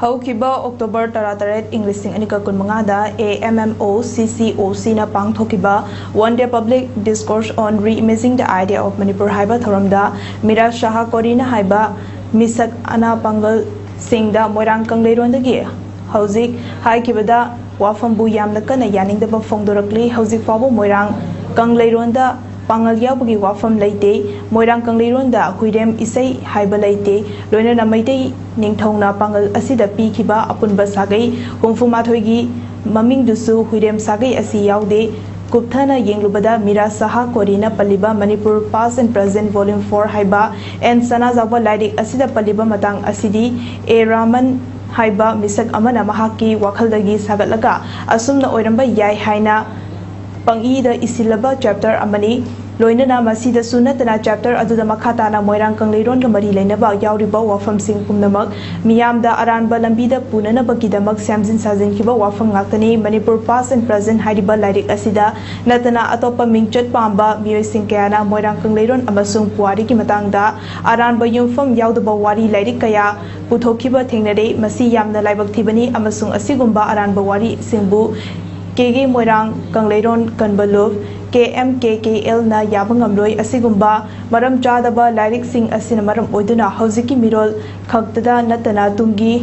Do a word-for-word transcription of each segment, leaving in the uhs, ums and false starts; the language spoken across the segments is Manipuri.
ꯍꯧꯈꯤꯕ ꯑꯣꯛꯇꯣꯕꯔ ꯇꯔꯥꯇꯔꯦꯠ, ꯏꯪ ꯂꯤꯁꯤꯡ ꯑꯅꯤꯒ ꯀꯨꯟꯃꯉꯥꯗ A M M O C C O C ꯅ ꯄꯥꯡꯊꯣꯛꯈꯤꯕ One Day Public Discourse on Reimagining the Idea of Manipur ꯍꯥꯏꯕ ꯊꯧꯔꯝꯗ ꯃꯤꯔꯥ ꯁꯍꯥ ꯀꯣꯔꯤꯅ ꯍꯥꯏꯕ ꯃꯤꯁꯛ ꯑꯅꯥ ꯄꯥꯡꯒꯜꯁꯤꯡꯗ ꯃꯣꯏꯔꯥꯡ ꯀꯪꯂꯩꯔꯣꯟꯗꯒꯤ ꯍꯧꯖꯤꯛ ꯍꯥꯏꯈꯤꯕꯗ ꯋꯥꯐꯝꯕꯨ ꯌꯥꯝꯅ ꯀꯟꯅ ꯌꯥꯅꯤꯡꯗꯕ ꯐꯣꯡꯗꯣꯔꯛꯂꯤ꯫ ꯍꯧꯖꯤꯛ ꯐꯥꯎꯕ ꯃꯣꯏꯔꯥꯡ ꯀꯪꯂꯩꯔꯣꯟꯗ ꯄꯥꯡꯒꯜ ꯌꯥꯎꯕꯒꯤ ꯋꯥꯐꯝ ꯂꯩꯇꯦ꯫ ꯃꯣꯏꯔꯥꯡ ꯀꯪꯂꯩꯔꯣꯟꯗ ꯍꯨꯏꯔꯦꯝ ꯏꯁꯩ ꯍꯥꯏꯕ ꯂꯩꯇꯦ꯫ ꯂꯣꯏꯅꯅ ꯃꯩꯇꯩ ꯅꯤꯡꯊꯧꯅ ꯄꯥꯡꯒꯜ ꯑꯁꯤꯗ ꯄꯤꯈꯤꯕ ꯑꯄꯨꯟꯕ ꯁꯥꯒꯩ ꯍꯨꯝꯐꯨ ꯃꯥꯊꯣꯏꯒꯤ ꯃꯃꯤꯡꯗꯨꯁꯨ ꯍꯨꯏꯔꯦꯝ ꯁꯥꯒꯩ ꯑꯁꯤ ꯌꯥꯎꯗꯦ꯫ ꯀꯨꯞꯊꯅ ꯌꯦꯡꯂꯨꯕꯗ ꯃꯤꯔꯥ ꯁꯍꯥ ꯀꯣꯔꯤꯅ ꯄꯜꯂꯤꯕ Manipur Past and Present Volume four ꯍꯥꯏꯕ N ꯁꯅꯥꯖꯥꯎꯕ ꯂꯥꯏꯔꯤꯛ ꯑꯁꯤꯗ ꯄꯜꯂꯤꯕ ꯃꯇꯥꯡ ꯑꯁꯤꯗꯤ A ꯔꯥꯃꯟ ꯍꯥꯏꯕ ꯃꯤꯁꯛ ꯑꯃꯅ ꯃꯍꯥꯛꯀꯤ ꯋꯥꯈꯜꯗꯒꯤ ꯁꯥꯒꯠꯂꯒ ꯑꯁꯨꯝꯅ ꯑꯣꯏꯔꯝꯕ ꯌꯥꯏ ꯍꯥꯏꯅ ꯄꯪꯏꯗ ꯏꯁꯤꯜꯂꯕ ꯆꯦꯞꯇꯔ ꯑꯃꯅꯤ꯫ ꯂꯣꯏꯅꯅ ꯃꯁꯤꯗꯁꯨ ꯅꯠꯇꯅ ꯆꯦꯞꯇꯔ ꯑꯗꯨꯗ ꯃꯈꯥ ꯇꯥꯅ ꯃꯣꯏꯔꯥꯡ ꯀꯪꯂꯩꯔꯣꯟꯒ ꯃꯔꯤ ꯂꯩꯅꯕ ꯌꯥꯎꯔꯤꯕ ꯋꯥꯐꯝꯁꯤꯡ ꯄꯨꯝꯅꯃꯛ ꯃꯤꯌꯥꯝꯗ ꯑꯔꯥꯟꯕ ꯂꯝꯕꯤꯗ ꯄꯨꯅꯅꯕꯒꯤꯗꯃꯛ ꯁꯦꯝꯖꯤꯟ ꯁꯥꯖꯤꯟꯈꯤꯕ ꯋꯥꯐꯝ ꯉꯥꯛꯇꯅꯤ꯫ Manipur Past and Present ꯍꯥꯏꯔꯤꯕ ꯂꯥꯏꯔꯤꯛ ꯑꯁꯤꯗ ꯅꯠꯇꯅ ꯑꯇꯣꯞꯄ ꯃꯤꯡꯆꯠ ꯄꯥꯝꯕ ꯃꯤꯑꯣꯏꯁꯤꯡ ꯀꯌꯥꯅ ꯃꯣꯏꯔꯥꯡ ꯀꯪꯂꯩꯔꯣꯟ ꯑꯃꯁꯨꯡ ꯄꯨꯋꯥꯔꯤꯒꯤ ꯃꯇꯥꯡꯗ ꯑꯔꯥꯟꯕ ꯌꯨꯝꯐꯝ ꯌꯥꯎꯗꯕ ꯋꯥꯔꯤ ꯂꯥꯏꯔꯤꯛ ꯀꯌꯥ ꯄꯨꯊꯣꯛꯈꯤꯕ ꯊꯦꯡꯅꯔꯦ꯫ ꯃꯁꯤ ꯌꯥꯝꯅ ꯂꯥꯏꯕꯛ ꯊꯤꯕꯅꯤ ꯑꯃꯁꯨꯡ ꯑꯁꯤꯒꯨꯝꯕ ꯑꯔꯥꯟꯕ ꯋꯥꯔꯤꯁꯤꯡꯕꯨ K K ꯃꯣꯏꯔꯥꯡ ꯀꯪꯂꯩꯔꯣꯟ ꯀꯟꯕ ꯂꯨꯞ K M K K L ꯅ ꯌꯥꯕ ꯉꯝꯂꯣꯏ꯫ ꯑꯁꯤꯒꯨꯝꯕ ꯃꯔꯝ ꯆꯥꯗꯕ ꯂꯥꯏꯔꯤꯛꯁꯤꯡ ꯑꯁꯤꯅ ꯃꯔꯝ ꯑꯣꯏꯗꯨꯅ ꯍꯧꯖꯤꯛꯀꯤ ꯃꯤꯔꯣꯜ ꯈꯛꯇꯗ ꯅꯠꯇꯅ ꯇꯨꯡꯒꯤ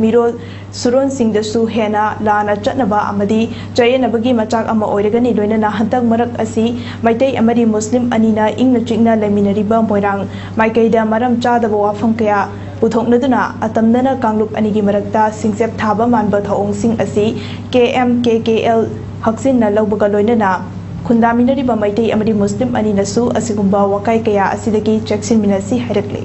ꯃꯤꯔꯣꯜ ꯁꯨꯔꯣꯟꯁꯤꯡꯗꯁꯨ ꯍꯦꯟꯅ ꯂꯥꯟꯅ ꯆꯠꯅꯕ ꯑꯃꯗꯤ ꯆꯌꯦꯠꯅꯕꯒꯤ ꯃꯆꯥꯛ ꯑꯃ ꯑꯣꯏꯔꯒꯅꯤ꯫ ꯂꯣꯏꯅꯅ ꯍꯟꯗꯛ ꯃꯔꯛ ꯑꯁꯤ ꯃꯩꯇꯩ ꯑꯃꯗꯤ ꯃꯨꯁꯂꯤꯝ ꯑꯅꯤꯅ ꯏꯪꯅ ꯆꯤꯛꯅ ꯂꯩꯃꯤꯟꯅꯔꯤꯕ ꯃꯣꯏꯔꯥꯡ ꯃꯥꯏꯀꯩꯗ ꯃꯔꯝ ꯆꯥꯗꯕ ꯋꯥꯐꯝ ꯀꯌꯥ ꯄꯨꯊꯣꯛꯅꯗꯨꯅ ꯑꯇꯝꯅꯅ ꯀꯥꯡꯂꯨꯞ ꯑꯅꯤꯒꯤ ꯃꯔꯛꯇ ꯁꯤꯡꯆꯞ ꯊꯥꯕ ꯃꯥꯟꯕ ꯊꯧꯑꯣꯡꯁꯤꯡ ꯑꯁꯤ K M K K L ꯍꯛꯆꯤꯟꯅ ꯂꯧꯕꯒ ꯂꯣꯏꯅꯅ ꯈꯨꯟꯗꯥꯃꯤꯟꯅꯔꯤꯕ ꯃꯩꯇꯩ ꯑꯃꯗꯤ ꯃꯨꯁꯂꯤꯝ ꯑꯅꯤꯅꯁꯨ ꯑꯁꯤꯒꯨꯝꯕ ꯋꯥꯀꯥꯏ ꯀꯌꯥ ꯑꯁꯤꯗꯒꯤ ꯆꯦꯛꯁꯤꯟꯃꯤꯟꯅꯁꯤ ꯍꯥꯏꯔꯛꯂꯤ꯫